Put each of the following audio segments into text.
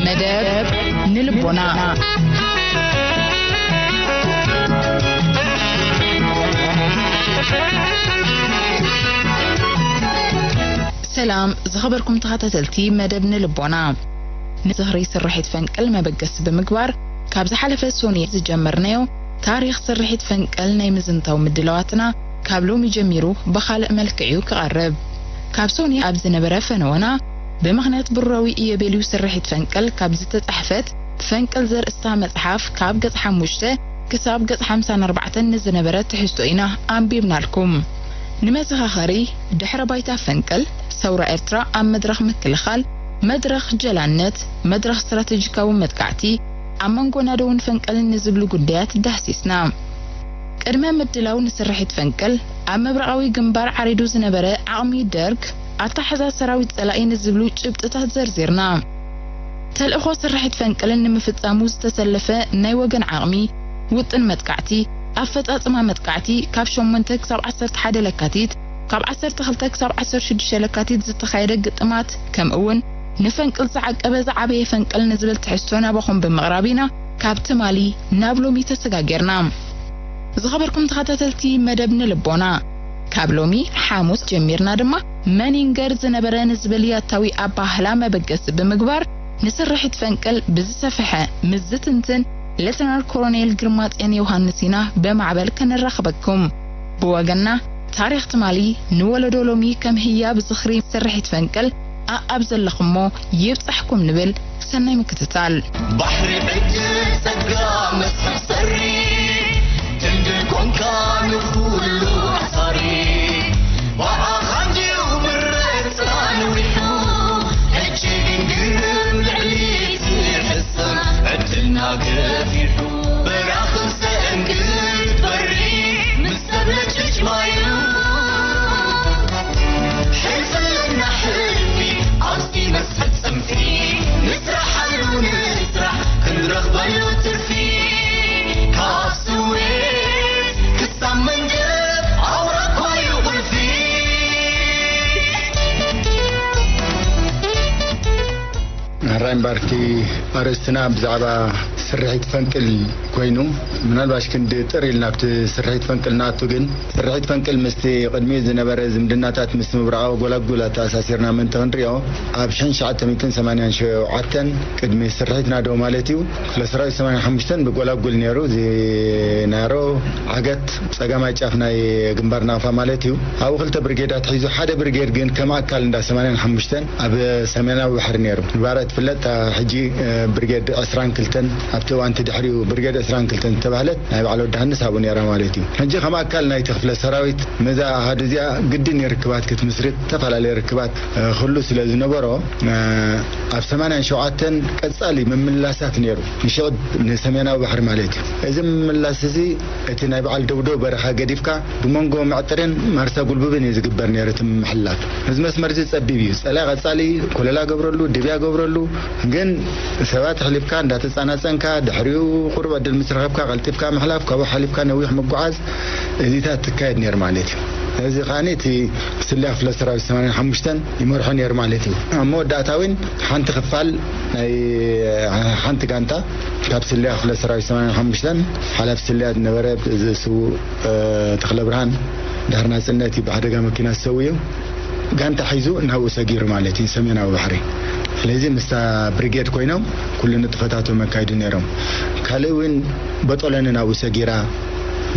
መደብ ንልቦና። ሰላም ዝኸበርኩም ተኸታተልቲ መደብ ንልቦና። ንዝኽሪ ስርሒት ፈንቅል መበገሲ ብምግባር፣ ካብ ዝሓለፈ ሶንየ ዝጀመርናዮ ታሪኽ ስርሒት ፈንቅል ናይ ምዝንታው ምድላዋትና ካብ ሎሚ ጀሚሩ ብኻልእ መልክዕ እዩ ክቐርብ። ካብ ሶንየ ኣብ ዝነበረ ፈነወና፣ ብምኽንያት ብሩራዊ ኢዮቤልዩ ስርሒት ፈንቅል ካብ ዝተጻሕፈት ፈንቅል ዘርእስታ መጽሓፍ ካብ ገጽ ሓሙሽተ ክሳብ ገጽ ሓምሳን ኣርባዕተን ንዝነበረ ትሕዝቶ ኢና ኣንቢብናልኩም። ንመዘኻኸሪ፣ ድሕረ ባይታ ፈንቅል፣ ሰውራ ኤርትራ ኣብ መድረኽ ምክልኻል፣ መድረኽ ጀላነት፣ መድረኽ ስትራተጂካዊ መጥቃዕቲ፣ ኣብ መንጎ ናደውን ፈንቅልን ንዝብሉ ጉዳያት ዳህሲስና። ቅድመ ምድላው ንስርሒት ፈንቅል፣ ኣብ ምብራቓዊ ግንባር ዓሪዱ ዝነበረ ዓቕሚ ደርግ፣ ኣተሓሕዛ ሰራዊት ጸላኢ ንዝብሉ ጭብጥታት ዘርዚርና። ተልእኾ ስርሒት ፈንቅልን ንምፍጻሙ ዝተሰለፈ ናይ ወገን ዓቕሚ፣ ውጥን መጥቃዕቲ፣ ኣፈጻጽማ መጥቃዕቲ ካብ ሸሞንተ ክሳብ ዓሰርተ ሓደ ለካቲት፣ ካብ ዓሰርተ ክልተ ክሳብ ዓሰርተ ሽዱሽተ ለካቲት ዝተኻየደ ግጥማት፣ ከምኡ'ውን ንፈንቅል ዝዓቀበ ዝዓበየ ፈንቅል ንዝብል ትሕዝቶ ናባኹም ብምቕራብ ኢና ካብ ትማሊ ናብ ሎሚ ተሰጋጊርና። ዝኸበርኩም ተኸታተልቲ መደብ ንልቦና፣ ካብ ሎሚ ሓሙስ ጀሚርና ድማ መኒንገር ዝነበረ ንዝብል ያታዊ ኣባህላ መበገሲ ብምግባር፣ ንስርሒት ፈንቅል ብዝሰፍሐ ምስ ዝትንትን ሌተናል ኮሎኔል ግርማጽዮን ዮሃንስ ኢና ብማዕበል ከነራኽበኩም። ብወገንና፣ ታሪኽ ትማሊ ንወለዶ ሎሚ ከም ህያብ ዝኽሪ ስርሒት ፈንቅል ኣኣብ ዘለኹሞ ይብጻሕኩም ንብል። ሰናይ ምክትታል። ባሕሪ ዕድል ጸጋ መስሕብ ሰሪ፣ ክንዲ ኮንካ ንኹሉ ኣሳሪ። ብዓኻ እንድዩ ምረጽካ ነዊሑ፣ ሕጂ ግን ግርም ልዕሊ እቲ ሕሱም ዕድልና ገፊሑ። በራኽብ ሰእን ክትበሪ፣ ምስ ሰብ ለጭጭ ማዩ። ሕልፍልና ሕልፊ፣ ኣብዚ መስሕብ ጽንፊ፣ ንስራሓሉ ንስራሕ፣ ክንረኽበሉ ትርፊ። ካብ ስዊስ ክሳብ መንደፍ ኣውሮፓ እዩ ቁልፊ። ሕራይ እምበኣርኪ ኣርእስትና ብዛዕባ ስርሒት ፈንቅል ኮይኑ፣ ምናልባሽ ክንዲ ጥር ኢልና ኣብቲ ስርሒት ፈንቅል ንኣቱ፣ ግን ስርሒት ፈንቅል ምስቲ ቅድሚኡ ዝነበረ ዝምድናታት ምስ ምብራቓዊ ጎላጉል ኣተኣሳሲርና ምእንቲ ክንሪኦ፣ ኣብ ሽሕን ትሽዓተ ሚእትን ሰማንያን ሸውዓተን ቅድሚ ስርሒት ናደው ማለት እዩ፣ ክፍለ ሰራዊት ሰማንያን ሓሙሽተን ብጎላጉል ነይሩ። እዚ ናሮ ዓገት ጸጋማይ ጫፍ ናይ ግንባር ናቕፋ ማለት እዩ። ኣብኡ ክልተ ብርጌዳት ሒዙ፣ ሓደ ብርጌድ ግን ከም ኣካል እንዳ ሰማንያን ሓሙሽተን ኣብ ሰሜናዊ ባሕሪ ነይሩ። ንባራ ትፍለጥ፣ እታ ሕጂ፣ እ፣ ብርጌድ ዕስራን ክልተን፣ ኣብቲ እዋን እቲ ድሕሪኡ ብርጌድ ዕስራን ክልተን ዝተባህለት ናይ በዓል ወዲ ሃንስ ኣብኡ ነይራ ማለት እዩ። ሕጂ ከም ኣካል ናይቲ ክፍለ ሰራዊት ነዛ ኣሃዱ እዚኣ ግድን እዩ ርክባት ክትምስርት፣ ዝተፈላለየ ርክባት፣ እ፣ ክህሉ ስለ ዝነበሮ፣ እ፣ ኣብ ሰማንያን ሸውዓተን ቀጻሊ ምምላሳት ነይሩ። ንሽዕብ ንሰሜናዊ ባሕሪ ማለት እዩ። እዚ ምምላስ እዚ እቲ ናይ በዓል ደብደው በረኻ ገዲፍካ ብመንጎ መዕጥርን ማርሳ ጉልቡብን እዩ ዝግበር ነይሩ እቲ ምምሕልላፍ። እዚ መስመር እዚ ጸቢብ እዩ። ጸላኢ ቀጻሊ ኮለላ ገብረሉ፣ ድብያ ገብረሉ፣ ግን ሰባት ኣሕሊፍካ እንዳተጻናጸንካ፣ ድሕሪኡ ቁሩብ ዕድል ምስ ረኸብካ ቀልጢፍካ ምሕላፍ፣ ካብኡ ሓሊፍካ ነዊሕ ምጉዓዝ፣ እዚታት ትካየድ ነይሩ ማለት እዩ። እዚ ከኣ እቲ ስለያ ክፍለ ሰራዊት ሰማንያን ሓሙሽተን ይመርሖ ነይሩ ማለት እዩ። ኣብ መወዳእታ እውን ሓንቲ ክፋል ናይ ሓንቲ ጋንታ ካብ ስለያ ክፍለ ሰራዊት ሰማንያን ሓሙሽተን ሓላፊ ስለያ ዝነበረ እዚ ስዉእ፣ እ፣ ተኽለ ብርሃን ድሕሪ ናጽነት እዩ ብሓደጋ መኪና ዝሰውዩ። ጋንታ ሒዙ ናብኡ ሰጊሩ ማለት እዩ፣ ሰሜናዊ ባሕሪ። ስለዚ ምስታ ብሪጌድ ኮይኖም ኩሉ ንጥፈታቶም የካይዱ ነይሮም። ካልእ እውን በጦለኒ ናብኡ ሰጊራ፣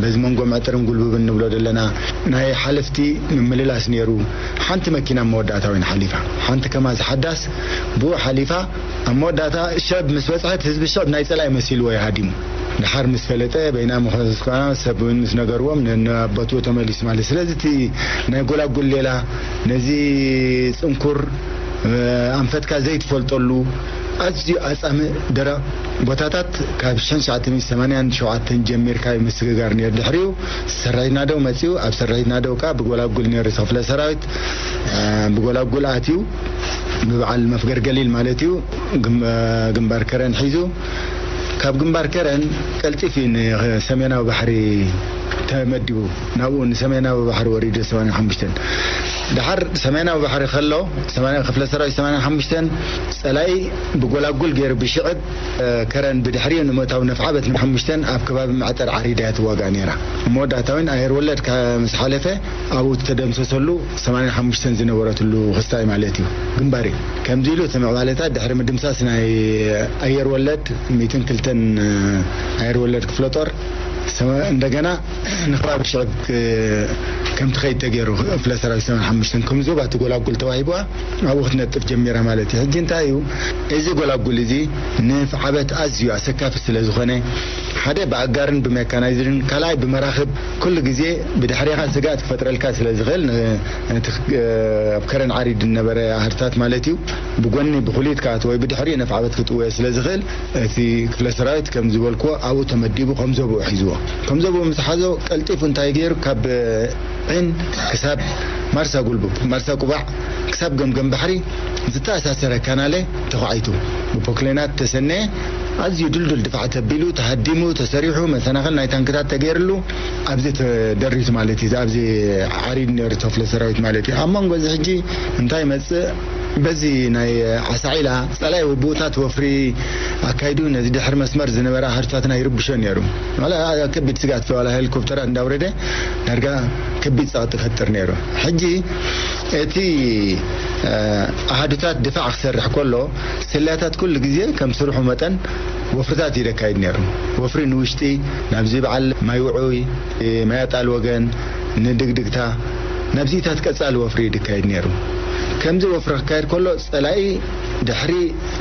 በዚ መንጎ መዕጥርን ጉልቡብን ንብሎ ዘለና ናይ ሓለፍቲ ምምልላስ ነይሩ። ሓንቲ መኪና ኣብ መወዳእታ እውን ሓሊፋ፣ ሓንቲ ከማዝ ሓዳስ ብኡ ሓሊፋ። ኣብ መወዳእታ ሸብ ምስ በጽሐት ህዝቢ ሸብ ናይ ጸላኢ መሲልዎ እዩ ሃዲሙ። ድሓር ምስ ፈለጠ በይና ምኸስካ ሰብ እውን ምስ ነገርዎም ን-፣ ናብ ቦትኡ ተመሊሱ ማለት። ስለዚ እቲ ናይ ጎላጉል ሌላ ነዚ ጽንኩር፣ እ፣ ኣንፈትካ ዘይትፈልጠሉ ኣዝዩ ኣጻምእ ደረቕ ቦታታት ካብ ሽሕን ትሽዓተ ሚእትን ሰማንያን ሸውዓተን ጀሚርካ እዩ ምስግጋር ነይሩ። ድሕሪኡ ሰራዊት ናደው መጺኡ፣ ኣብ ሰራዊት ናደው ከኣ ብጎላጉል ነይሩ እቲ ክፍለ ሰራዊት፣ እ፣ ብጎላጉል ኣትዩ ብበዓል መፍገር ገሊል ማለት እዩ ግም-፣ ግንባር ከረን ሒዙ፣ ካብ ግንባር ከረን ቀልጢፍ እዩ ንሰሜናዊ ባሕሪ ተመዲቡ ናብኡ ንሰሜናዊ ባሕሪ ወሪዱ ሰማንያ ሓሙሽተ። ድሓር ሰሜናዊ ባሕሪ ከሎ ሰማንያ ክፍለ ሰራዊት ሰማንያ ሓሙሽተ ጸላኢ ብጎላጉል ገይሩ ብሽዕብ ከረን ብድሕሪኡ ንምእታው ነፍዓበት ሓሙሽተ ኣብ ከባቢ መዕጠር ዓሪዳ እያ ትዋጋእ ነይራ። እሞ ዳታዊን ኣየር ወለድ ምስ ሓለፈ ኣብኡ ዝተደምሰሰሉ ሰማንያ ሓሙሽተ ዝነበረትሉ ክስታይ ማለት እዩ። ግንባር እዩ። ከምዚ ኢሉ እቲ ምዕባለታት ድሕሪ ምድምሳስ ናይ ኣየር ወለድ ሚእትን ክልተን ኣየር ወለድ ክፍለ ጦር ሰመ-፣ እንደገና ንከባቢ ሽዕብ ክ-፣ ከም ትኸይድ ተገይሩ ክፍለ ሰራዊት ሰማንያ ሓሙሽተ ከም ዞባ እቲ ጎላጉል ተዋሂቡዋ ኣብኡ ክትነጥፍ ጀሚራ ማለት እዩ። ሕጂ እንታይ እዩ እዚ ጎላጉል እዚ ንፍዓበት ኣዝዩ ኣሰካፊ ስለ ዝኾነ ሓደ ብኣጋርን ብሜካናይዝድን ካልኣይ ብመራኽብ ኩሉ ግዜ ብድሕሪኻ ስግኣት ክፈጥረልካ ስለ ዝኽእል ን-፣ ነቲ ክ-፣ ኣብ ከረን ዓሪድ ዝነበረ ኣህርታት ማለት እዩ ብጎኒ ብኩሊት ክኣትዎ ወይ ብድሕሪኡ ነፍዓበት ክጥውዮ ስለ ዝኽእል እቲ ክፍለ ሰራዊት ከም ዝበልክዎ ኣብኡ ተመዲቡ ከም ዘብኡ ሒዝዎ። ከም ዘብኡ ምስ ሓዞ ቀልጢፉ እንታይ ገይሩ ካብ ዒን ክሳብ ማርሳ ጉልቡብ፣ ማርሳ ቁባዕ ክሳብ ገምገም ባሕሪ ዝተኣሳሰረ ካናለ ተዃዒቱ ብፖክሌናት ተሰነየ ኣዝዩ ድልዱል ድፋዕ ተቢሉ ተሃዲሙ ተሰሪሑ መሰናኽል ናይ ታንክታት ተገይርሉ ኣብዚ ተደሪቱ ማለት እዩ። ኣብዚ ዓሪድ ነይሩ ተፍለ ሰራዊት ማለት እዩ። ኣብ መንጎ እዚ ሕጂ እንታይ ይመጽእ? በዚ ናይ ዓሳዒላ ጸላኢ ውቡእታት ወፍሪ ኣካይዱ ነዚ ድሕሪ መስመር ዝነበረ ኣህርታትና ይርብሾ ነይሩ። ዋላ ከቢድ ስግኣት ዋላ ሄሊኮፕተራት እንዳውረደ ዳርጋ ከቢድ ጸቕጢ ይፈጥር ነይሩ። ሕጂ እቲ ኣሃዱታት ድፋዕ ክሰርሕ ከሎ ስለያታት ኩሉ ግዜ ከም ስርሑ መጠን ወፍርታት እዩ ደካይድ ነይሩ። ወፍሪ ንውሽጢ ናብዚ በዓል ማይ ውዑይ፣ ማያጣል ወገን፣ ንድግድግታ ናብዚታት ቀጻሊ ወፍሪ እዩ ድካየድ ነይሩ። ከምዚ ወፍሪ ክካየድ ከሎ ጸላኢ ድሕሪ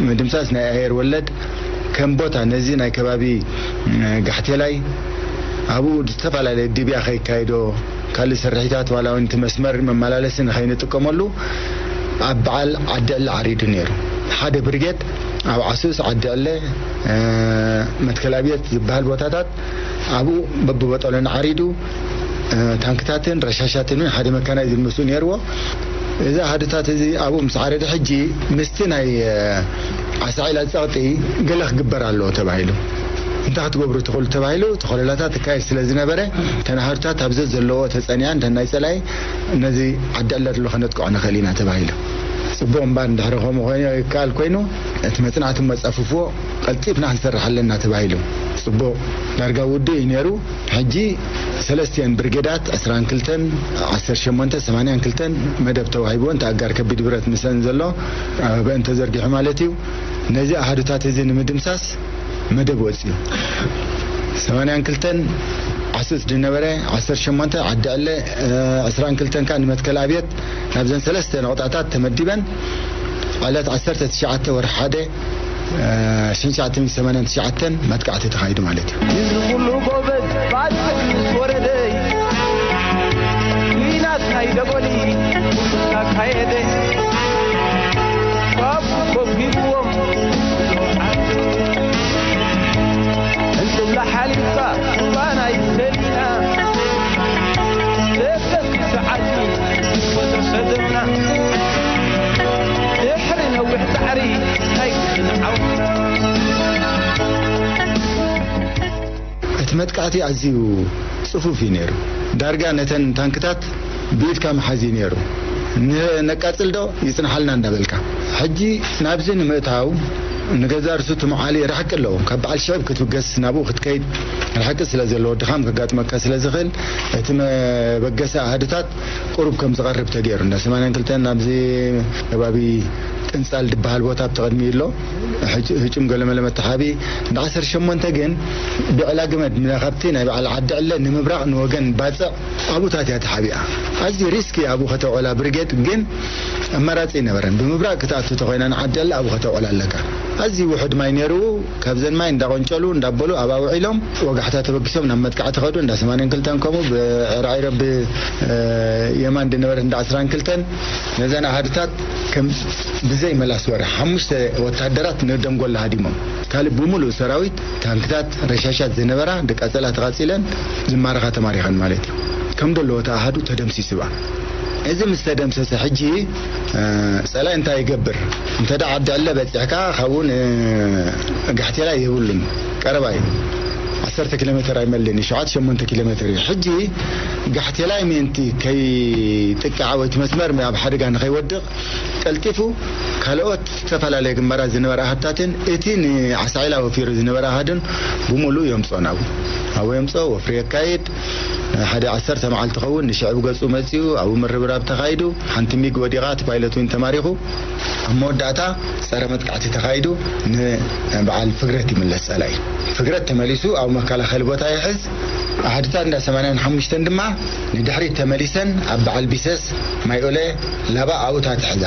ምድምሳስ ናይ ኣየር ወለድ ከም ቦታ ነዚ ናይ ከባቢ ጋሕቴላይ ኣብኡ ዝተፈላለየ ድብያ ከይካየዶ ካልእ ስርሒታት ዋላ እውን እቲ መስመር መመላለሲ ንኸይንጥቀመሉ ኣብ በዓል ዓዲ ዕለ ዓሪዱ ነይሩ። ሓደ ብርጌድ ኣብ ዓሱስ ዓዲ ዕለ መትከል ኣብየት ዝበሃል ቦታታት ኣብኡ በብቦጠሎን ዓሪዱ ታንክታትን ረሻሻትን እውን ሓደ መካናይዝድ ምስኡ ነይርዎ። እዚ ኣሃዱታት እዚ ኣብኡ ምስ ዓረደ ሕጂ ምስቲ ናይ ዓሳዒላ ጸቕጢ ገለ ክግበር ኣለዎ ተባሂሉ። እንታይ ክትገብሩ ትኽእሉ ተባሂሉ ተኾለላታት ትካየድ ስለ ዝነበረ ተናሃርታት ኣብ ዘዘለዎ ተጸኒኣን ተናይ ጸላይ ነዚ ዓዲ ዕለት ከነጥቅዖ ንኽእል ኢና ተባሂሉ። ጽቡቕ እምበር እንድሕሪ ከምኡ ኮይኑ ይከኣል ኮይኑ እቲ መጽናዕቲ መጸፍፍዎ ቀልጢፍና ክንሰርሕ ኣለና ተባሂሉ። ጽቡቕ ዳርጋ ውዱእ እዩ ነይሩ። ሕጂ ሰለስቲአን ብርጌዳት ዕስራን ክልተን ዓሰርተ ሸሞንተ ሰማንያን ክልተን መደብ ተዋሂብዎን ተኣጋር ከቢድ ብረት ምስአን ዘሎ በእን ተዘርጊሑ ማለት እዩ። ነዚ ኣሃዱታት እዚ ንምድምሳስ መደብ ወፅዩ ሰማንያን ክልተን ዓሱስ ዝነበረ ዓሰርተ ሸሞንተ ዓዲ ዕለ ዕስራን ክልተን ከዓ ንመትከል ኣብየት ናብዘን ሰለስተ ነቑጣታት ተመዲበን ዕለት ዓሰርተ ትሽዓተ ወርሒ ሓደ ሽሕን ትሽዓተ ሚእትን ሰማንያን ትሽዓተን መጥቃዕቲ ተኻይዱ ማለት እዩ። እዚ ኩሉ ጎበዝ ባጽዕ ምስ ወረደይ ኲናት ናይ ደጎሊ ካካየደ ካብ ኮጊብዎም እንጥላ ሓሊፍካ ሩባ ናይ ሰሊና ደቀስ ሰዓት ወተሰደምና ድሕሪ ነዊሕ ጻዕሪ ናይ ግድን ዓወት እቲ መጥቃዕቲ ኣዝዩ ጽፉፍ እዩ ነይሩ። ዳርጋ ነተን ታንክታት ብኢድካ ምሓዝ እዩ ነይሩ። ን-፣ ነቃጽል ዶ ይጽንሓልና እንዳበልካ። ሕጂ ናብዚ ንምእታው ንገዛ ርእሱ ትምዓሊ ርሕቂ ኣለዎ። ካብ በዓል ሽዕብ ክትብገስ ናብኡ ክትከይድ ርሕቂ ስለ ዘለዎ ድኻም ከጋጥመካ ስለ ዝኽእል እቲ መበገሲ ኣሃዱታት ቁሩብ ከም ዝቐርብ ተገይሩ። እንዳ ሰማንያን ክልተን ናብዚ ከባቢ ጥንጻል ድበሃል ቦታ ኣብቲ ቅድሚ ኣሎ። ህጭ-፣ ህጩም ገለመለ መተሓቢ እንዳ ዓሰርተ ሸሞንተ ግን ብዕላ ግመድ ካብቲ ናይ በዓል ዓዲ ዕለ ንምብራቕ ንወገን ባጽዕ ኣብኡታት እያ ተሓቢኣ። ኣዝዩ ሪስክ እዩ ኣብኡ ከተውዕላ ብርጌድ፣ ግን ኣማራጺ ኣይነበረን። ብምብራቕ ክትኣቱ ተኾይና ንዓዲ ዕለ ኣብኡ ከተውዕላ ኣለካ። ኣዝዩ ውሑድ ማይ ነይሩ። ካብዘን ማይ እንዳቆንጨሉ እንዳበሉ ኣብኣ ውዒሎም ወጋሕታ ተበጊሶም ናብ መጥቃዕቲ ከዱ። እንዳ ሰማንያን ክልተን ከምኡ ብዕራይ ረቢ የማን ዝነበረት እንዳ ዓስራን ክልተን ነዘን ኣሃዱታት ከም ብዘይ መላስ ወረ ሓሙሽተ ወታደራት ንደንጎላ ሃዲሞም። ካልእ ብምሉእ ሰራዊት ታንክታት ረሻሻት ዝነበራ ድቃጸላ ተቓጺለን ዝማረኻ ተማሪኸን ማለት እዩ። ከም ደለዎ እቲ ኣሃዱ ተደምሲስዋ። እዚ ምስ ተደምሰሰ ሕጂ ጸላኢ እንታይ ይገብር? እንተ ደኣ ዓዲ ዕለ በጺሕካ ካብኡ ንጋሕቴላይ የብሉን፣ ቀረባ እዩ። ዓሰርተ ኪሎ ሜትር ኣይመልን እዩ፣ ሸውዓተ ሸሞንተ ኪሎ ሜትር እዩ። ሕጂ ጋሕቴላይ ምእንቲ ከይጥቃዕ ወይ እቲ መስመር ኣብ ሓደጋ ንኸይወድቕ ቀልጢፉ ካልኦት ዝተፈላለየ ግንባራት ዝነበረ ኣሃድታትን እቲ ንዓሳዒላ ወፊሩ ዝነበረ ኣሃድን ብምሉእ የምጾ ናብኡ። ኣብኡ የምጾ፣ ወፍሪ የካይድ። ሓደ ዓሰርተ መዓልቲ ኸውን ንሽዕብ ገጹ መጺኡ፣ ኣብኡ ምርብራብ ተኻይዱ። ሓንቲ ሚግ ወዲቓ፣ እቲ ፓይለት እውን ተማሪኹ። ኣብ መወዳእታ ጸረ መጥቃዕቲ ተኻይዱ፣ ንበዓል ፍግረት ይምለስ ጸላኢ። ፍግረት ተመሊሱ ኣብ መከላኸሊ ቦታ ይሕዝ። ኣሃድታት እንዳ ሰማንያን ሓሙሽተን ድማ ንድሕሪት ተመሊሰን ኣብ በዓል ቢሰስ፣ ማይ ኦለ፣ ላባ ኣብኡታት ይሕዛ።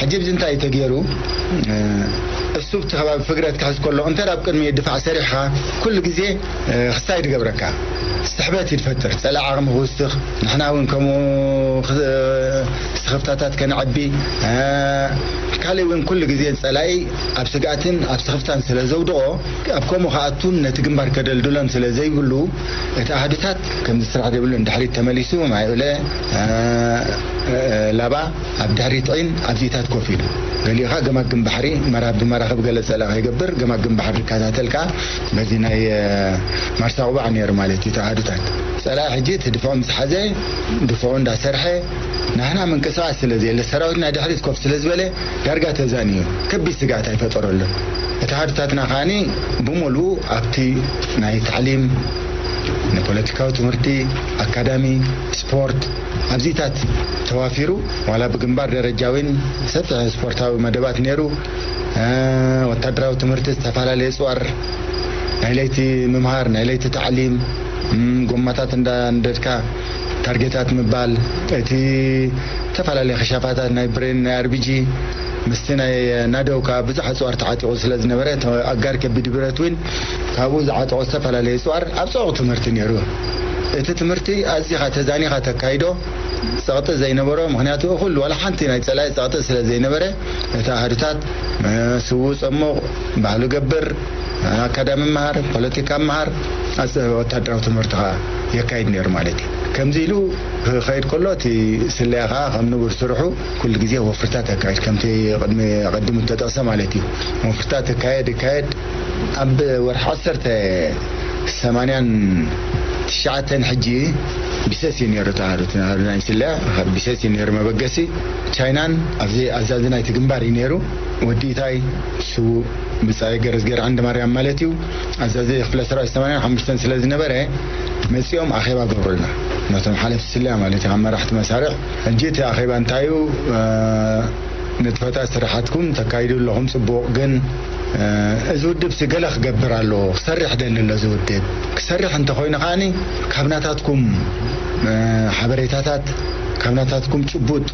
ሕጂ ብዚ እንታይ እዩ ተገይሩ? እ፣ እሱ ኣብቲ ከባቢ ፍግረት ክሕዝ ከሎ እንተ ኣብ ቅድሚ ድፋዕ ሰሪሕኻ ኩሉ ግዜ እ፣ ክሳይ ድገብረካ። ስሕበት እዩ ድፈጥር። ጸላኢ ዓቕሚ ክውስኽ፣ ንሕና እውን ከምኡ ክ-፣ ስኽፍታታት ከነዕቢ፣ እ፣ ካልእ እውን ኩሉ ግዜ ጸላኢ ኣብ ስግኣትን ኣብ ስኽፍታን ስለ ዘውድቖ፣ ኣብ ከምኡ ክኣቱን ነቲ ግንባር ከደልድሎን ስለ ዘይብሉ፣ እቲ ኣሃዱታት ከምዚ ስራሕ ዘይብሉ ንድሕሪት ተመሊሱ፣ ማይ ኡለ፣ እ፣ እ፣ ላባ ኣብ ድሕሪት ዒን ኣብዚታት ኮፍ ኢሉ። ገሊኡ ኸኣ ገማግም ባሕሪ መራ-፣ ብመራኽብ ገለ ጸላኢ ከይገብር ገማግም ባሕሪ ይከታተል ከኣ በዚ ናይ፣ እ፣ ማርሳ ቁባዕ ነይሩ ማለት እዩ። ተኣሃዱታት ጸላኢ ሕጂ እቲ ድፍዖ ምስ ሓዘ ድፍዖ እንዳሰርሐ ናህና ምንቅስቓስ ስለ ዘየለ ሰራዊት ናይ ድሕሪት ኮፍ ስለ ዝበለ ዳርጋ ተዛንዩ ከቢድ ስግኣት ኣይፈጠረሉን። እቲ ሃዱታትና ከኣኒ ብምሉኡ ኣብቲ ናይ ታዕሊም፣ ናይ ፖለቲካዊ ትምህርቲ፣ ኣካዳሚ፣ ስፖርት ኣብዚታት ተዋፊሩ ዋላ ብግንባር ደረጃ እውን ሰፊሕ ስፖርታዊ መደባት ነይሩ። እ፣ ወታደራዊ ትምህርቲ ዝተፈላለየ ጽዋር ናይ ለይቲ ምምሃር፣ ናይ ለይቲ ታዕሊም፣ እም፣ ጎማታት እንዳ እንደድካ ታርጌታት ምባል፣ እቲ ዝተፈላለየ ክሻፋታት ናይ ብሬን፣ ናይ ኣርቢጂ፣ ምስቲ ናይ ናደው ከኣ ብዙሕ ኣጽዋር ተዓጢቑ ስለ ዝነበረ፣ እቲ ኣጋር ከቢድ ብረት እውን ካብኡ ዝዓጠቑ ዝተፈላለየ ኣጽዋር ኣብ ጽዑቕ ትምህርቲ ነይሩ። እቲ ትምህርቲ ኣዚኻ ተዛኒኻ ተካይዶ ጸቕጢ ዘይነበሮ፣ ምኽንያቱ እኹል ዋላ ሓንቲ ናይ ጸላኢ ጸቕጢ ስለ ዘይነበረ፣ እቲ ኣሃዱታት፣ እ፣ ስዉእ ጸሙቕ፣ ባህሉ ገብር፣ ኣካዳሚ መሃር፣ ፖለቲካ መሃር፣ ኣጽ-፣ ወታደራዊ ትምህርቲ ከኣ የካይድ ነይሩ ማለት እዩ። ከምዚ ኢሉ ክኸይድ ከሎ፣ እቲ ስለያ ከኣ ከም ንቡር ስርሑ ኩሉ ግዜ ወፍርታት የካይድ፣ ከምቲ ቅድሚ፣ ኣቐዲሙ እተጠቕሰ ማለት እዩ። ወፍርታት ይካየድ፣ ይካየድ። ኣብ ወርሒ ዓሰርተ ሰማንያን ትሽዓተን ሕጂ ቢሰስ እዩ ነይሩ፣ ተሃሩት ናይ ስለያ ቢሰስ እዩ ነይሩ መበገሲ። ቻይናን ኣብዚ ኣዛዚ ናይቲ ግንባር እዩ ነይሩ። ወዲ ኢታይ፣ ስዉእ ብጻይ ገረዝገር ዓንደ ማርያም ማለት እዩ። ኣዛዚ ክፍለ ሰራዊት ሰማንያን ሓሙሽተን ስለ ዝነበረ፣ መጺኦም ኣኼባ ገብሩልና። ነቶም ሓለፍቲ ስለያ ማለት እዩ፣ ካብ መራሕቲ መሳርዕ። ሕጂ እቲ ኣኼባ እንታይ እዩ? እ፣ ንጥፈታት ስራሓትኩም ተካይዱ ኣለኹም፣ ጽቡቕ። ግን፣ እ፣ እዚ ውድብ ሲ ገለ ክገብር ኣለዎ፣ ክሰርሕ ደሊ ኣሎ። እዚ ውድብ ክሰርሕ እንተኾይኑ ከኣኒ ካብ ናታትኩም፣ እ፣ ሓበሬታታት፣ ካብ ናታትኩም ጭቡጥ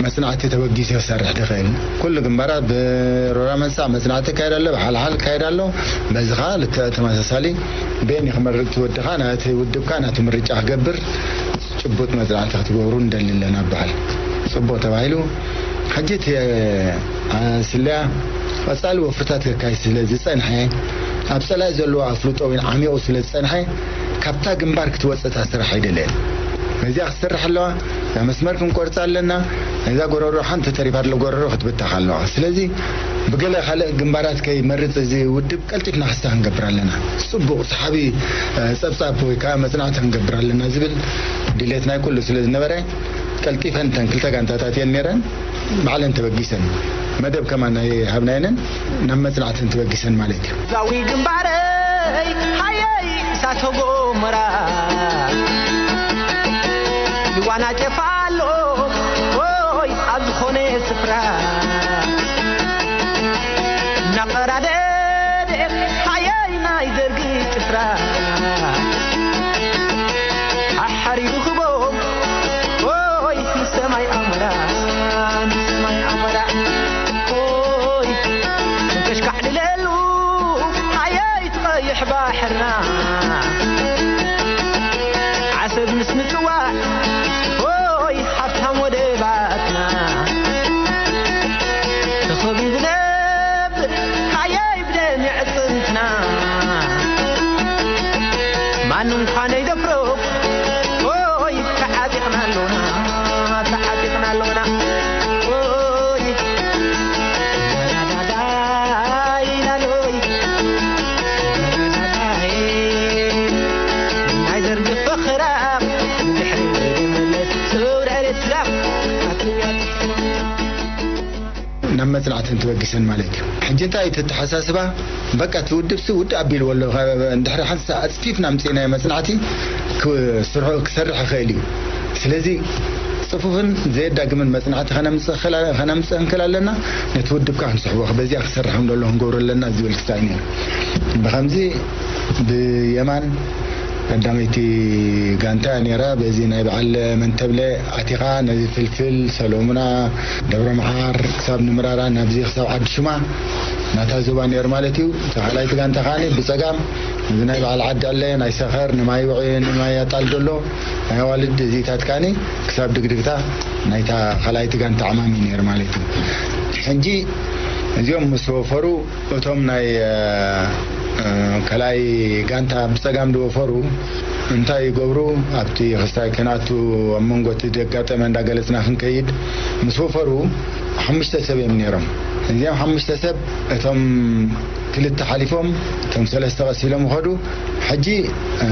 መጽናዕቲ ተበጊሱ ክሰርሕ ዝኽእል። ኩሉ ግንባራት ብሮራ መንሳዕ መጽናዕቲ ይካየድ ኣሎ፣ ብሓልሓል ይካየድ ኣሎ። በዚ ኸኣ ልክዕ ተመሳሳሊ በየን እዩ ክመርጽ እቲ ወድኻ፣ ናቲ ውድብካ ናቲ ምርጫ ክገብር ጭቡጥ መጽናዕቲ ክትገብሩ ንደሊ ኣለና በሃል። ጽቡቕ ተባሂሉ። ሕጂ እቲ፣ እ፣ ስለያ ቀጻሊ ወፍርታት ከካይድ ስለ ዝጸንሐ፣ ኣብ ጸላኢ ዘለዎ ኣፍልጦ እውን ዓሚቑ ስለ ዝጸንሐ፣ ካብታ ግንባር ክትወጽእ እታ ስራሕ ኣይደለየን። ነዚኣ ክትሰርሕ ኣለዋ፣ እዛ መስመር ክንቆርጻ ኣለና፣ ነዛ ጎረሮ ሓንቲ ተሪፋ ዘሎ ጎረሮ ክትብተኽ ኣለዋ። ስለዚ ብገለ ካልእ ግንባራት ከይመርጽ እዚ ውድብ ቀልጢፍና ክስታ ክንገብር ኣለና። ጽቡቕ ሰሓቢ፣ እ፣ ጸብጻብ ወይ ከኣ መጽናዕቲ ክንገብር ኣለና ዝብል ድሌት ናይ ኩሉ ስለ ዝነበረ፣ ቀልጢፈን እተን ክልተ ጋንታታት እየን ነይረን፣ ባዕለን ተበጊሰን፣ መደብ ከማን ኣይሃብናየንን፣ ናብ መጽናዕተን ተበጊሰን ማለት እዩ። ዛዊ ግንባረይ ሓየይ እሳተ ጎመራ ይዋናጨፍ ኣሎ፣ ኦይ ኣብ ዝኾነ ስፍራ እናቐራደደ ሓየይ ናይ ደርጊ ጭፍራ ሓሓሪሩ ክቦም፣ ኦይ ንሰማይ ኣሞራ፣ ንሰማይ ኣሞራ፣ ኦይ ተሽካዕልለሉ ሓየይ ትቐይሕ ባሕርና ዓሰብ ምስ ምጽዋዕ፣ ኦይ ሃብታም ወደባትና ተኸቢቡ ነብር ሓየይ ብደም የዕጽምትና ማንም ኳነይ ደፍሮ ኦይ ተዓጢቕና ኣሎና፣ ተዓጢቕና ኣሎና። ኦይ ዳዳዳዳይ ዳዶይ ዳዳዳይ ናብ መጽናዕቲ እንትበግሰን ማለት እዩ። ሕጂ እንታይ እቲ ኣተሓሳስባ? በቃ እቲ ውድብሲ ውድእ ኣቢልዎ ኣሎ። እንድሕሪ ሓንሳ ኣጽፊፍና ኣምጺእናዮ መጽናዕቲ ክስርሖ፣ ክሰርሕ ይኽእል እዩ። ስለዚ ጽፉፍን ዘየዳግምን መጽናዕቲ ከነምጽእ ክላ-፣ ከነምጽእ እንክል ኣለና፣ ነቲ ውድብካ ክንስሕቦ፣ በዚኣ ክሰርሕ ከም ዘሎ ክንገብሮ ኣለና ዝብል ክሳይ ነይሩ። ብኸምዚ ብየማን ቀዳመይቲ ጋንታ ነይራ። በዚ ናይ በዓል መንተብለ ኣቲኻ ነዚ ፍልፍል፣ ሰሎሙና፣ ደብረ መዓር ክሳብ ንምራራ ናብዚ ክሳብ ዓዲ ሹማ ናታ ዞባ ነይሩ ማለት እዩ። እታ ካልኣይቲ ጋንታ ከዓኒ ብጸጋም እዚ ናይ በዓል ዓዲ ዕለ፣ ናይ ሰኸር፣ ንማይ ውዒ፣ ንማይ ኣጣል ዘሎ ናይ ኣዋልድ እዚታት ከዓኒ ክሳብ ድግድግታ ናይታ ካልኣይቲ ጋንታ ዕማም እዩ ነይሩ ማለት እዩ። ሕጂ እዚኦም ምስ ወፈሩ እቶም ናይ፣ እ፣ እ፣ ካልኣይ ጋንታ ብጸጋም ዝወፈሩ እንታይ ይገብሩ? ኣብቲ ክስታይ ክንኣቱ ኣብ መንጎ እቲ ዘጋጠመ እንዳገለጽና ክንከይድ ምስ ወፈሩ ሓሙሽተ ሰብ እዮም ነይሮም። እዚኦም ሓሙሽተ ሰብ እቶም ክልተ ሓሊፎም እቶም ሰለስተ ቀስ ኢሎም ይኸዱ። ሕጂ፣ እ፣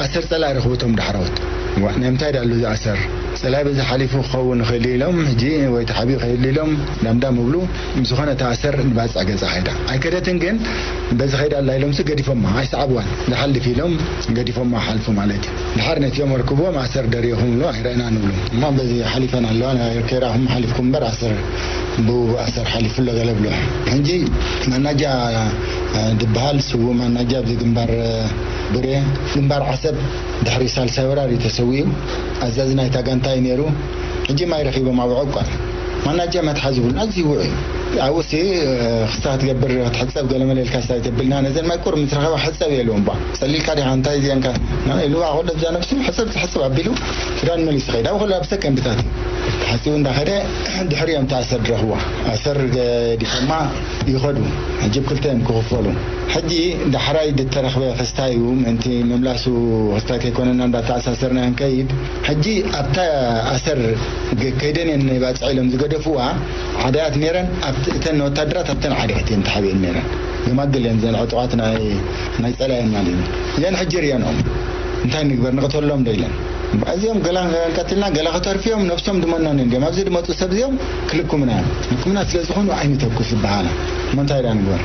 ኣሰር ጸላኢ ረኽቡ እቶም ዳሕረዎት። ዋ፣ ናይ ምንታይ ዳሉ እዚ ኣሰር? ጸላኢ በዚ ሓሊፉ ክኸውን ይኽእል ኢሎም፣ ሕጂ ወይ ተሓቢኡ ይኽእል ኢሎም ዳምዳም ይብሉ። ዝኾነ እታ ኣሰር ንባጽዕ ገጻ ኸይዳ። ኣይከደትን ግን በዚ ኸይዳ ኣላ ኢሎምሲ ገዲፎማ፣ ኣይሰዓብዋን። ዝሓልፍ ኢሎም ገዲፎማ ሓልፉ ማለት እዩ። ድሓር ነቲኦም ኣርክብዎም ኣሰር ደሪኹም ኢሉ ኣይረእናን ይብሉ። እሞ በዚ ሓሊፈን ኣለዋ፣ ከይራኹም ሓሊፍኩም እምበር ኣሰር ብኡ ኣሰር ሓሊፉ ኣሎ ገለ ብሎ። ሕጂ ማናጃ፣ እ፣ ዝበሃል ስዉእ ማናጃ ኣብዚ ግንባር፣ እ፣ ቡሬ፣ ግንባር ዓሰብ ድሕሪ ሳልሳይ ወራር እዩ ተሰዊኡ። ኣዛዚ ናይታ ጋንታ እዩ ነይሩ። ሕጂ ማይ ረኺቦም ኣብ ዕቋር ማናጃ መትሓዚ ይብሉ ኣዝዩ ውዑይ እዩ። ኣብኡሲ፣ እ፣ ክስታ ክትገብር ክትሕጸብ ገለ መለ ኢልካ ስታይ ተብልና ነዘን ማይ ቁር ምስ ረኸባ ሕጸብ የልዎም ባ። ጸሊልካ ዲኻ እንታይ እዚአንካ? ና ኢሉ ኣኾ ደብዛ ነብሱ ሕጸብ ትሕጸብ ኣቢሉ ክዳን መሊሱ ኸይድ። ኣብ ኹሉ ኣብ ሰከንድታት እዩ። ተሓጺቡ እንዳኸደ ድሕሪኦም ተኣሰር ድረኽዋ። ኣሰር ገዲፎማ ይኸዱ። ሕጂ ብ ክልተ እዮም ክኽፈሉ። ሕጂ ዳሕራይ ዝተረኽበ ክስታይ እዩ። ምእንቲ ምምላሱ ክስታይ ከይኮነና እንዳተኣሳሰርና ንከይድ። ሕጂ ኣብታ ኣሰር ገ-፣ ከይደን እየን ባጽዕ ኢሎም ዝገደፍዋ ዓዳያት ነይረን። ኣብቲ፣ እተን ወታደራት ኣብተን ዓዳያት እየን ተሓቢአን ነይረን። ገማግል እየን ዘን ዕጡቓት ናይ፣ ናይ ጸላየን ማለት እዩ። እዘን ሕጂ ርእየንኦም እንታይ ንግበር ንቕተሎም ዶ ኢለን። እዚኦም ገላ ቀትልና ገላ ከተርፍዮም ነብሶም ድመኖን እንዲዮም። ኣብዚ ድመጹ ሰብ እዚኦም ክልኩምና እዮም። ክልኩምና ስለ ዝኾኑ ኣይንተኩስ ይበሃላ። እሞ እንታይ ዳ ንግበር?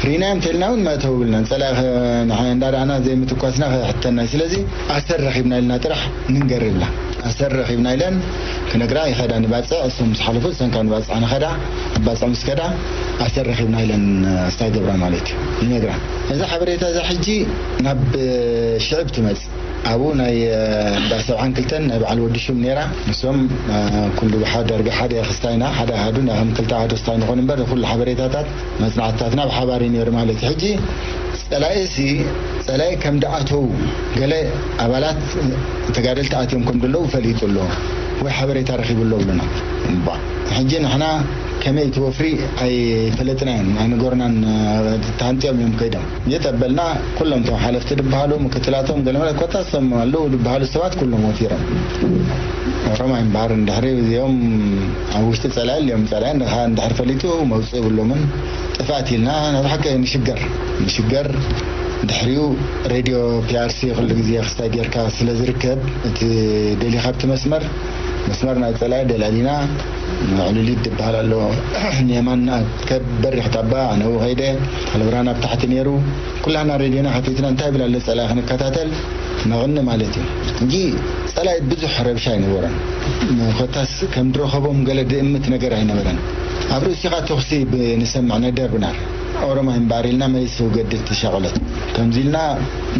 ርኢናዮም ተልና እውን መእተው ብልናን። ጸላኢ ኸ-፣ ንዓ እንዳረኣና ዘይምትኳስና ከሕተና እዩ። ስለዚ ኣሰር ረኺብና ኢልና ጥራሕ ንንገር ይብላ። ኣሰር ረኺብና ኢለን ክነግራ ይኸዳ ንባጽዕ። እሶም ምስ ሓለፉ እሰን ካብ ንባጽዕ ንኸዳ። ኣብ ባጽዕ ምስ ከዳ ኣሰር ረኺብና ኢለን ኣስታይ ገብራ ማለት እዩ ይነግራ። እዛ ሓበሬታ እዛ ሕጂ ናብ ሽዕብ ትመጽእ። ኣብኡ ናይ፣ እ፣ እንዳ ሰብዓን ክልተን ናይ በዓል ወዲ ሹም ነይራ። ንሶም፣ እ፣ ኩሉ ብሓ-፣ ዳርጋ ሓደ ክስታይና፣ ሓደ ኣሃዱ፣ ናይ ከም ክልተ ኣሃዱ ስታይ ንኾን እምበር፣ ኩሉ ሓበሬታታት መጽናዕትታትና ብሓባር እዩ ነይሩ ማለት እዩ። ሕጂ ጸላኢ ሲ፣ ጸላኢ ከም ደኣተዉ፣ ገለ ኣባላት ተጋደልቲ ኣትዮም ከም ዘለዉ ፈሊጡ ኣሎ ወይ ሓበሬታ ረኺቡ ኣሎ ብሉና። እምባ፣ ሕጂ ንሕና ከመይ እቲ ወፍሪ ኣይፈለጥናዮን፣ ኣይነገሩናን፣ እ፣ ተሃንጥዮም እዮም ከይዶም። የተበልና ኩሎም እቶም ሓለፍቲ ድበሃሉ፣ ምክትላቶም፣ ገለመለ ኮታ እሶም ኣለዉ ድበሃሉ ሰባት ኩሎም ወፊሮም። ኦሮማይ እምበሃር እንድሕሪ እዚኦም ኣብ ውሽጢ ጸላኢ እዮም፣ ጸላኢ እንድኻ-፣ እንድሕር ፈሊጡ መውጽእ የብሎምን። ጥፍኣት ኢልና ናብ ሓቂ ንሽገር። ንሽገር ድሕሪኡ ሬድዮ ፒ ኣር ሲ ኩሉ ግዜ ክስታይ ጌርካ ስለ ዝርከብ፣ እቲ ደሊኻ ኣብቲ መስመር፣ መስመር ናይ ጸላኢ ደላሊና፣ ዕሉሊት ዝበሃል ኣሎ። ንየማን ከ-፣ በሪኽ ታባ፣ ኣነ ኣብኡ ከይደ፣ ተለብራን ኣብ ታሕቲ ነይሩ። ኩላና ሬድዮና ሓቲትና እንታይ ይብል ኣሎ ጸላኢ ክንከታተል፣ ነቕኒ ማለት እዩ። እንጂ ጸላኢ ብዙሕ ረብሻ ኣይነበረን። ኮታስ ከም ድረኸቦም ገለ ድእምት ነገር ኣይነበረን። ኣብ ርእሲኻ ተኹሲ ብ-፣ ንሰምዕ ነደር ብናር። ኦሮማይ እምበኣር ኢልና መሊሱ ገድድ ተሻቕለት። ከምዚ ኢልና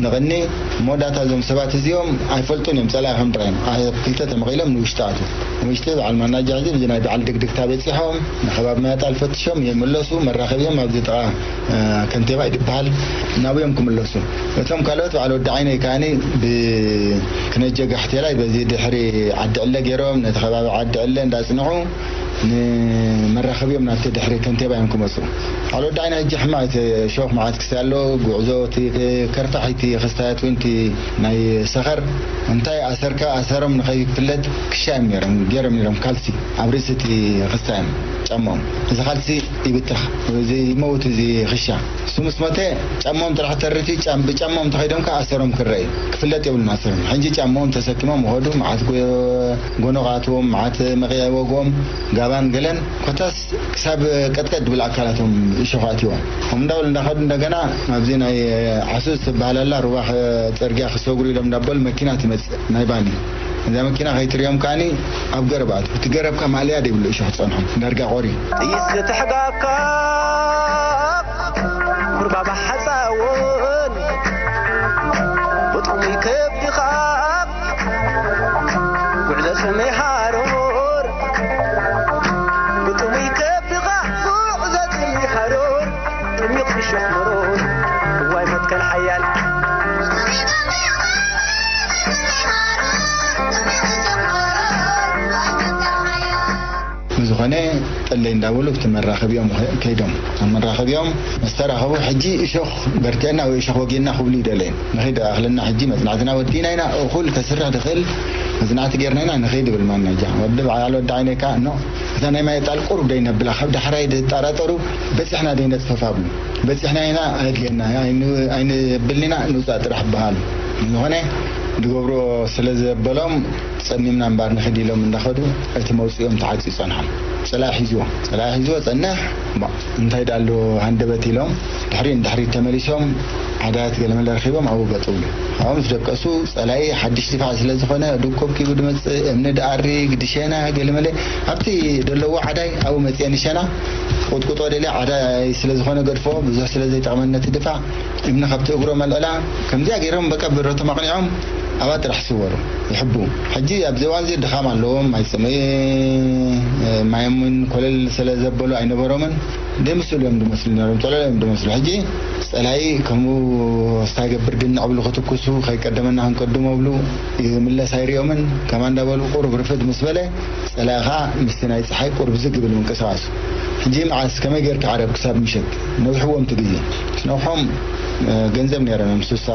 ንቕኒ እሞ ዳታ እዞም ሰባት እዚኦም ኣይፈልጡን እዮም፣ ጸላኢ ከም ጥራይ እዮም። ኣብ ክልተ ተመቒሎም ንውሽጢ ኣትዉ። ንውሽጢ በዓል ማናጃ ሕዚ ብዚ ናይ በዓል ድግድግታ በጺሖም፣ ንከባቢ ማያጣል ፈትሾም ይምለሱ፣ መራኸቢኦም ኣብዚ ጥቓ፣ እ፣ ከንቴባ እዩ ዝበሃል፣ ናብኡ እዮም ክምለሱ። እቶም ካልኦት በዓል ወዲ ዓይነይ ከኣኒ ብ-፣ ክነጀ ጋሕቴላይ በዚ ድሕሪ ዓዲ ዕለ ገይሮም ነቲ ከባቢ ዓዲ ዕለ እንዳጽንዑ ንመራኸቢኦም ናብቲ ድሕሪ ከንቴባ እዮም ክመጹ። በዓል ወዲ ዓይነይ ሕጂ ሕማቕ እቲ ሾኽ መዓት ክሲ ኣሎ፣ ጉዕዞ እቲ ከርፋሕ እቲ ክስታያት እውን እቲ ናይ ሰኸር እንታይ ኣሰርካ ኣሰርም ንኸይፍለጥ ክሻ እዮም ነይሮም፣ ገይሮም ነይሮም ካልሲ ኣብ ርእሲ እቲ ክስታ እዮም ጫምኦም። እዚ ካልሲ ይብተኽ፣ እዚ ይመውት እዚ ክሻ። ስሙስ መተ ጫማኦም ጥራሕ ተርቲ ጫም ብጫማኦም ተኸይዶም ከዓ ኣሰሮም ክረይ ክፍለጥ የብሉን። ኣሰሮም ሕጂ ጫማኦም ተሰኪሞም ኸዱ። መዓት ጎ- ጎኖቓትዎም፣ መዓት መቕያ ወግኦም፣ ጋባን ገለን ኮታስ ክሳብ ቀጥቀጥ ድብል ኣካላቶም እሾኻት ይዎም። ከምኡ እንዳበሉ እንዳኸዱ እንደገና ኣብዚ ናይ ዓሱስ ትበሃል ኣላ ሩባ ኸ- ፅርግያ ክሰጉሩ ኢሎም እንዳበሉ መኪና ትመፅእ ናይ ባኒ። እዛ መኪና ከይትሪኦም ከዓኒ ኣብ ገረብ ኣትዉ። እቲ ገረብ ከ ማእለያ ደይብሉ እሾኽ ፀንሖም ዳርጋ ቆሪ። ጥይት ክትሕጋካ ኩርባ ባሓፃውን ብጥሙይ ከብድኻ ጉዕዞ ሰመይ ሃሮር ብጥሙይ ከብድኻ ጉዕዞ ሰመይ ሃሮር ጥሚቕ ብሽሕ መሮር እዋይ መትከል ሓያል ብዝኾነ ጠለይ እንዳበሉ ኣብቲ መራኸቢኦም ከ- ከይዶም ኣብ መራኸቢኦም ምስ ተራኸቡ ሕጂ እሾኽ በርቲዕና ወይ እሾኽ ወጊእና ክብሉ ይደለዩ። ንኸይድ ኣኽለና ሕጂ መጽናዕትና ወዲእና ኢና፣ እኹል ከስርሕ ድኽእል መጽናዕቲ ጌርና ኢና ንኸይድ ይብል ማናጃ። ወዲ በዓል ወዲ ዓይነይ ከኣ እኖ እታ ናይ ማይ ጣል ቁሩብ ደይ ነብላ ካብ ዳሕራይ ድጣራጠሩ በጺሕና ደይ ነጽፈፋ ብሉ። በጺሕና ኢና ኣድልየና ኣይን- ኣይንብልን ኢና ንውጻእ ጥራሕ በሃሉ። ዝኾነ ዝገብሮ ስለ ዘበሎም ጸሚምና እምበር ንኽድ ኢሎም እንዳኸዱ እቲ መውጽኦም ተዓጽዩ ጸንሖም። ጸላኢ ሒዝዎ ጸላኢ ሒዝዎ ጸንሕ እሞ እንታይ ደኣ ኣሎ ሃንደበት ኢሎም ድሕሪኡ ንድሕሪት ተመሊሶም ዓዳያት ገለመለ ረኺቦም ኣብኡ ገጥብሉ። ካብኡ ምስ ደቀሱ ጸላኢ ሓድሽ ድፋዕ ስለ ዝኾነ ዱኮብ ኪቡ ድመጽእ እምኒ ድኣሪ ግድሸና ገለመለ ኣብቲ ደለዎ ዓዳይ ኣብኡ መጽኤ ንሸና ቁጥቁጦ ደልያ ዓዳይ ስለ ዝኾነ ገድፎ ብዙሕ ስለ ዘይጠቕመን ነቲ ድፋዕ እምኒ ካብቲ እግሮም ኣልዕላ ከምዚኣ ገይሮም በቃ ብረቶም ኣቕኒዖም ኣብኣ ጥራሕ ስወሩ ይሕቡ። ሕጂ ኣብዚ እዋን እዚ ድኻም ኣለዎም። ማይ ጽምኢ ማዮም እውን ኮለል ስለ ዘበሉ ኣይነበሮምን። ደምስሉ እዮም ድመስሉ ነሮም፣ ጸለሎ እዮም ድመስሉ። ሕጂ ጸላይ ከምኡ ስታይ ገብር ግን ዕብሉ ክትኩሱ ከይቀደመና ክንቀድሞ ብሉ ይምለስ ኣይሪኦምን። ከማ እንዳበሉ ቁሩብ ርፍድ ምስ በለ ጸላኢ ኸዓ ምስቲ ናይ ጸሓይ ቁሩብ ዝግ ይብል ምንቅስቓሱ። ሕጂ መዓስ ከመይ ጌርካ ዓረብ ክሳብ ምሸት ነዊሕዎም እቲ ግዜ። ስነውሖም ገንዘብ ነይሮም እዮም ስሳ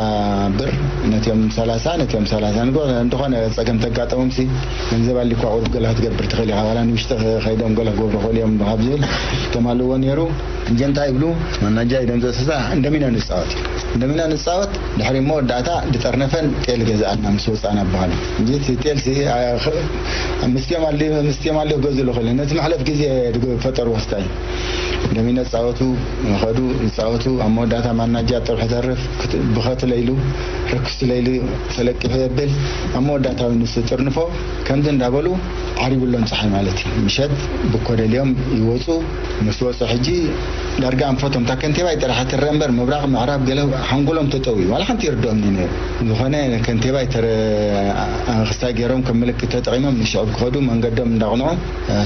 ብር ነቲኦም ሰላሳ ነቲኦም ሰላሳ ንጎ እንተኾነ ጸገም ተጋጠሞም ሲ ገንዘብ ኣሊኳ ቁሩብ ገለ ክትገብር ትኽእል ኢኻ ዋላ ንውሽጢ ከይዶም ገለ ክገብሩ ክእል እዮም ካብ ዝብል ተማልዎ ነይሩ። እንጀ እንታይ ይብሉ ማናጃ ኢዶም ዘሰሳ እንደሚና ንጻወት እንደሚና ንጻወት ድሕሪ መወዳእታ ድጠርነፈን ጤል ገዝኣልና ምስ ወጻና በሃሉ። እንጂ እቲ ጤል ሲ አ- ኽ- ምስቲኦም ኣሊ ምስቲኦም ኣሊ ክገዝሉ ክእል ነቲ መሕለፍ ግዜ ፈጠሩ ወስታይ እንደሚና ጻወቱ ኸዱ ይጻወቱ ኣብ መወዳእታ ማናጃ ጥርሑ ተርፍ ክት- ብኸትለ ኢሉ ርክስለ ኢሉ ተለቂሑ የብል ኣብ መወዳእታ ንሱ ጥርንፎ ከምዚ እንዳበሉ ዓሪብሎም ፀሓይ ማለት እዩ። ምሸት ብኮደልዮም ይወፁ። ምስ ወፁ ሕጂ ዳርጋ ኣንፈቶም እታ ከንቴባይ ጥራሕ ትረአ እምበር ምብራቕ ምዕራብ ገለ ሓንጎሎም ተጠውዩ ዋላ ሓንቲ ይርድኦም ነይሩ። ዝኾነ ከንቴባይ ተረ ክስታይ ገይሮም ከም ምልክት ተጠቒሞም ንሽዕብ ክኸዱ መንገዶም እንዳቕንዑ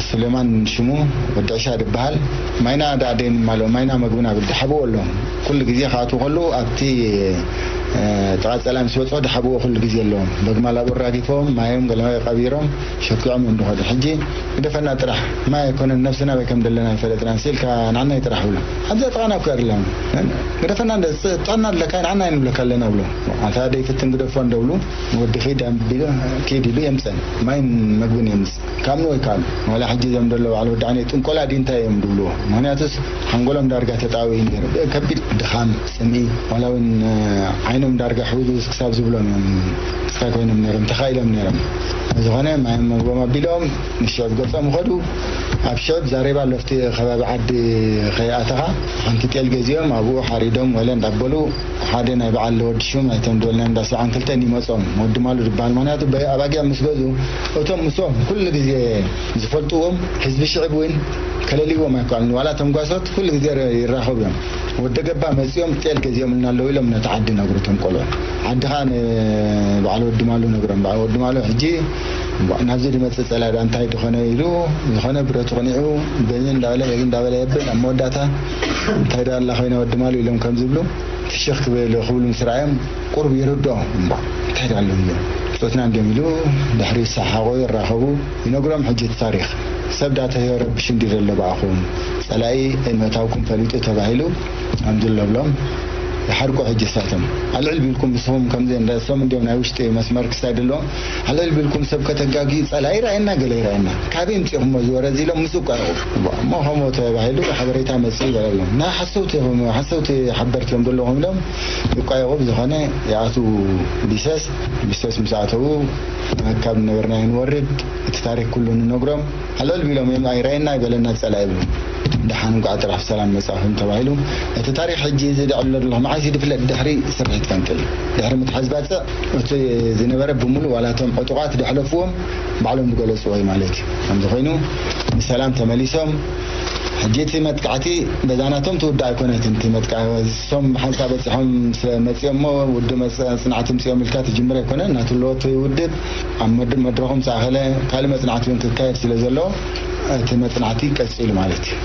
ሱሌማን ሽሙ ወዲ ዕሻ ዝበሃል ማይና ደኣ ደይንማሎ ማይና መግብና ብል ድሓብዎ ኣለዎም። ኩሉ ግዜ ክኣትዉ ከለዉ ኣብቲ ጥቓ ጸላም ምስ በጽሑ ድሓብዎ ኩሉ ግዜ ኣለዎም። በግማል ኣብኡ ኣራጊፎም ማዮም ገለ ቀቢሮም ሸኪዖም እዮም ዝኸዱ። ሕጂ ግደፈና ጥራሕ ማይ ኣይኮነን ነብስና ኣበይ ከም ዘለና ኣይፈለጥናን ሲልካ ንዓና ይጥራሕ ብሎ ኣብዛ ጥቓና እኮ ኣይደለና ግደፈና ጥቕና ኣለካ ንዓና ኣይንብለካ ኣለና ብሎ ኣታ ደይፍትን ግደፎ እንደብሉ ወዲ ኺድ ኣቢሉ ኪድ ኢሉ የምፀን ማይን መግብን የምፅ ካብ ንወይ ካሉ ዋላ ሕጂ ዘም ደሎ ባዕሉ ወዲ ዓይነይ ጥንቆላ ዲ እንታይ እዮም ድብልዎ ምክንያቱስ ሓንጎሎም ዳርጋ ተጣዊ ነይሩ ከቢድ ድኻም ፅምኢ ዋላ እውን ዓይኖም ዳርጋ ሕውዝውዝ ክሳብ ዝብሎም እዮም ክስታይ ኮይኖም ነይሮም ተኻኢሎም ነይሮም ዝኾነ ማዮም መግቦም ኣቢሎም ንሽዕብ ገፆም ኸዱ ኣብ ሽዕብ ዛሬባ ኣለፍቲ ከባቢ ዓዲ ከይኣተኻ ሓንቲ ጤል ገዚኦም ኣብኡ ሓሪዶም ወለ እንዳበሉ ሓደ ናይ በዓል ወዲ ሹም ኣይቶም ዝበልና እንዳ ሰብዓን ክልተን ይመጾም ወዲ ማሉ ዝበሃል ምክንያቱ ኣባጊዕ ምስ ገዙ እቶም ምስኦም ኩሉ ግዜ ዝፈልጥዎም ህዝቢ ሽዕብ እውን ከለልይዎም ኣይከኣሉን ዋላ እቶም ጓሶት ኩሉ ግዜ ይራኸቡ እዮም ወደ ገባ መጺኦም ጤል ገዚኦምልና ኣለዉ ኢሎም ነቲ ዓዲ ነግሩ እቶም ቆልዑ ዓዲ ኸዓ ንበዓል ወዲ ማሉ ነግሮም በዓል ወዲ ማሉ ሕጂ ናብዚ ድመጽእ ጸላኢ እንታይ ድኾነ ኢሉ ዝኾነ ብረቱ ቅኒዑ በዚ እንዳበለ በዚ እንዳበለ የብል ኣብ መወዳእታ እንታይ ዳ ኣላ ኮይና ወዲ ማሉ ኢሎም ከም ዝብሉ ፍሽኽ ክብል ክብሉ ምስ ረኣዮም ቁሩብ ይርድኦም እምባ እንታይ ዳ ኣሎ ኢሎም ብጾትና እንዲዮም ኢሉ ድሕሪ ይሰሓሓቑ ይራኸቡ ይነግሮም ሕጂ እቲ ታሪኽ ሰብ ዳ ተረብሽ እንዲ ዘሎ ብኣኹም ጸላኢ መእታውኩም ፈሊጡ ተባሂሉ ኣምድሎ ብሎም ሓርቁ ሕጂ እሳቶም ኣልዕል ቢልኩም ምስኹም ከምዚ እንዳ እሶም እንዲዮም ናይ ውሽጢ መስመር ክሳይ ደለዎም ኣልዕል ቢልኩም ሰብ ከተጋግዩ ጸላኢ ይረኣየና ገለ ይረኣየና ካበይ ምጽኹሞ ዝወረ እዚ ኢሎም ምስ እኳ እሞ ከምኡ ተባሂሉ ሓበሬታ መጽእ ይበለሎም ናይ ሓሰውቲ ሓሰውቲ ሓበርቲ እዮም ዘለኹም ኢሎም ይቋየቑ ብዝኾነ ይኣትዉ ቢሰስ ቢሰስ ምስ ኣተዉ ካብ ነበርናዮ ንወርድ እቲ ታሪክ ኩሉ ንነግሮም ኣልዕል ቢሎም እዮም ኣይረኣየና ኣይበለና ጸላኢ ይብሉ ደሓን እንቋዕ ጥራሕ ብሰላም መጻኹም ተባሂሉ እቲ ታሪክ ሕጂ እዚ ደዕሎ ኣለኹ መዓስ እዩ ድፍለጥ ድሕሪ ስርሒት ፈንቅል ድሕሪ ምትሓዝ ባጽዕ እቲ ዝነበረ ብምሉእ ዋላቶም ዕጡቓት ደሕለፍዎም ባዕሎም ዝገለጽዎ እዩ ማለት እዩ ከምዚ ኮይኑ ብሰላም ተመሊሶም ሕጂ እቲ መጥቃዕቲ በዛናቶም ትውዳእ ኣይኮነትን እቲ መጥቃ እሶም ብሓንሳ በፂሖም ስለ መፂኦም ሞ ውድብ መፅናዕቲ ምፅኦም ኢልካ ትጅምር ኣይኮነ እናትለወቶ ይውድብ ኣብ መድረኹም ዝኣኸለ ካልእ መፅናዕቲ እውን ክካየድ ስለ ዘሎ እቲ መፅናዕቲ ቀፂሉ ማለት እዩ።